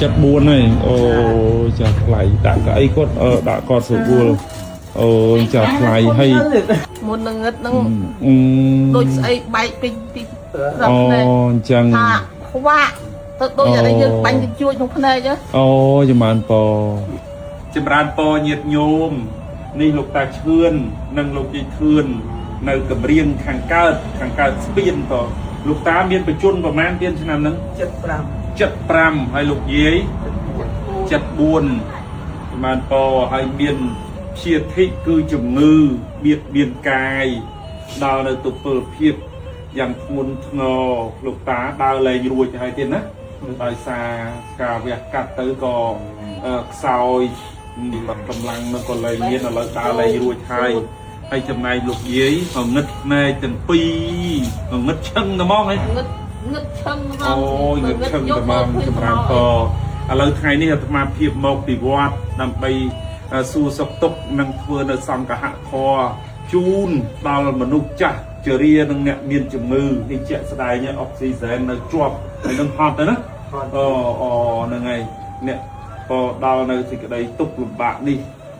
74ហើយអូចាថ្លៃដាក់កៅអីគាត់អឺដាក់គាត់ស្រួលអូចាថ្លៃហើយ មុននឹងងឹតនឹង អឺ ដូចស្អីបែកពីពីស្រាប់ អូ ភ្នែក អញ្ចឹង ថាខ្វាក់ទៅដូចអានេះយើងបាញ់ទៅជួចក្នុងភ្នែកហ៎ អូចម្រើនពរចម្រើនពរញាតញោមនេះលោកតាឈឿននិងលោកយាយធឿននៅកម្រៀងខាងកើតខាងកើតស្ពានតលោកតាមានបច្ចុប្បន្នប្រហែលទៀតឆ្នាំហ្នឹង 75 75ហើយលោកយាយ74ចម្រើនពរហើយមានព្យាធិគឺជំងឺបៀតបៀនកាយដល់នៅទុពលភាពយ៉ាងធ្ងន់ធ្ងរលោកតាដើរលែងរួចហើយទៀតណាដោយសារការវះកាត់ទៅក៏ខ្សោយកម្លាំងនឹងក៏លែងមានឥឡូវដើរលែងរួចហើយហើយចំណែកលោកយាយក៏ងឹតភ្នែកទាំងពីរងឹតឈឹងតែហ្មងហី ងឹតងឹតឈឹងហ្មង អូយងឹតឈឹងតែមកចម្រើនពរឥឡូវថ្ងៃនេះអាត្មាភាពមកពីវត្តដើម្បីសួរសុខទុក្ខនិងធ្វើនៅសង្ឃហធម៌ជូនដល់មនុស្សចាស់ជរានិងអ្នកមានជំងឺនេះជាក់ស្ដែងអុកស៊ីហ្សែននៅជាប់ហើយនឹងហត់ទៅណាអូអូហ្នឹងហើយអ្នកក៏ដល់នៅសេចក្តីទុក្ខលំបាកនេះ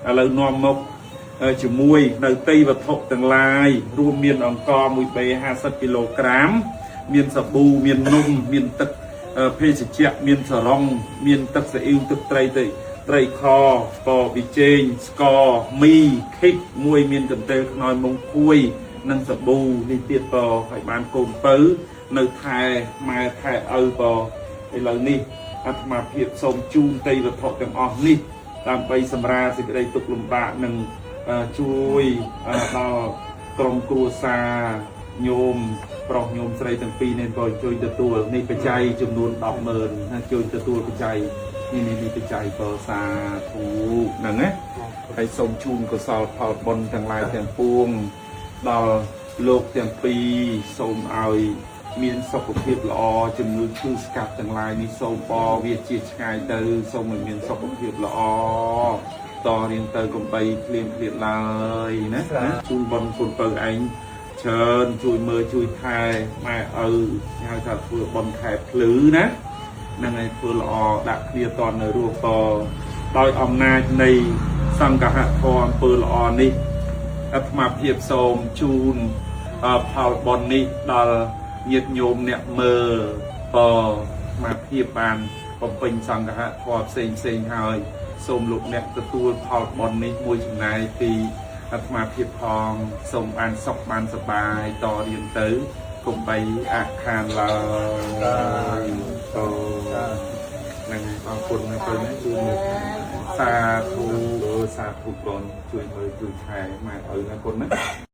ឥឡូវនាំមកជាមួយនៅទីវត្ថុទាំងឡាយរួមមានអង្ករ1បេ50គីឡូក្រាម មានសាប៊ូមាននំមានទឹកភេសជ្ជៈមានសរងមានទឹកស៊ីអ៊ីវទឹកត្រីទៅត្រីខកប៊ីចេងស្ករមីខិកមួយមានកន្ទេលខ្នើយមុងភួយនិងសាប៊ូនេះទៀតក៏ឲ្យបានកូនពៅនៅថែម៉ែថែឪក៏ឥឡូវនេះអាត្មាភាពសូមជូនទេវត្ថុទាំងអស់នេះដើម្បីសម្រាលសេចក្តីទុក្ខលំបាកនិងជួយដល់ក្រុមគ្រួសារញោមប្រុសញោមស្រីទាំងពីរនេះក៏ជួយទទួលនេះបច្ច័យចំនួន100000ណាជួយទទួលបច្ច័យនេះនេះនេះបច្ច័យក៏សាធុហ្នឹងណាហើយសូមជូនកុសលផលបុណ្យទាំងឡាយទាំងពួងដល់លោកទាំងពីរសូមឲ្យមានសុខភាពល្អជំងឺឈឺស្កាត់ទាំងឡាយនេះសូមបវាជាឆ្ងាយទៅសូមឲ្យមានសុខភាពល្អតរៀងទៅកំបីភ្លៀងភ្លៀតឡើយណាណាជូនបុណ្យគុណពៅឯងច្រើនជួយមើលជួយថែម៉ែឪគេហៅថាធ្វើបុណ្យខែភ្លឺណាហ្នឹងហើយធ្វើល្អដាក់គ្នាតននៅរស់តដោយអំណាចនៃសង្ឃហធម៌អំពើល្អនេះអាត្មាភាពសូមជូនផលបុណ្យនេះដល់ញាតិញោមអ្នកមើលបអាត្មាភាពបានបំពេញសង្ឃហធម៌ផ្សេងផ្សេងហើយសូមលោកអ្នកទទួលផលបុណ្យនេះមួយចំណែកពីអាត្មាភាពផងសូមបានសុខបានសប្បាយតរៀនទៅកុំបីអាខានឡើយតហ្នឹងហើយអរគុណណាស់ទៅណាជួយមើលសាធុសាធុកូនជួយមើលជួយថែម៉ែឪណាកូនណា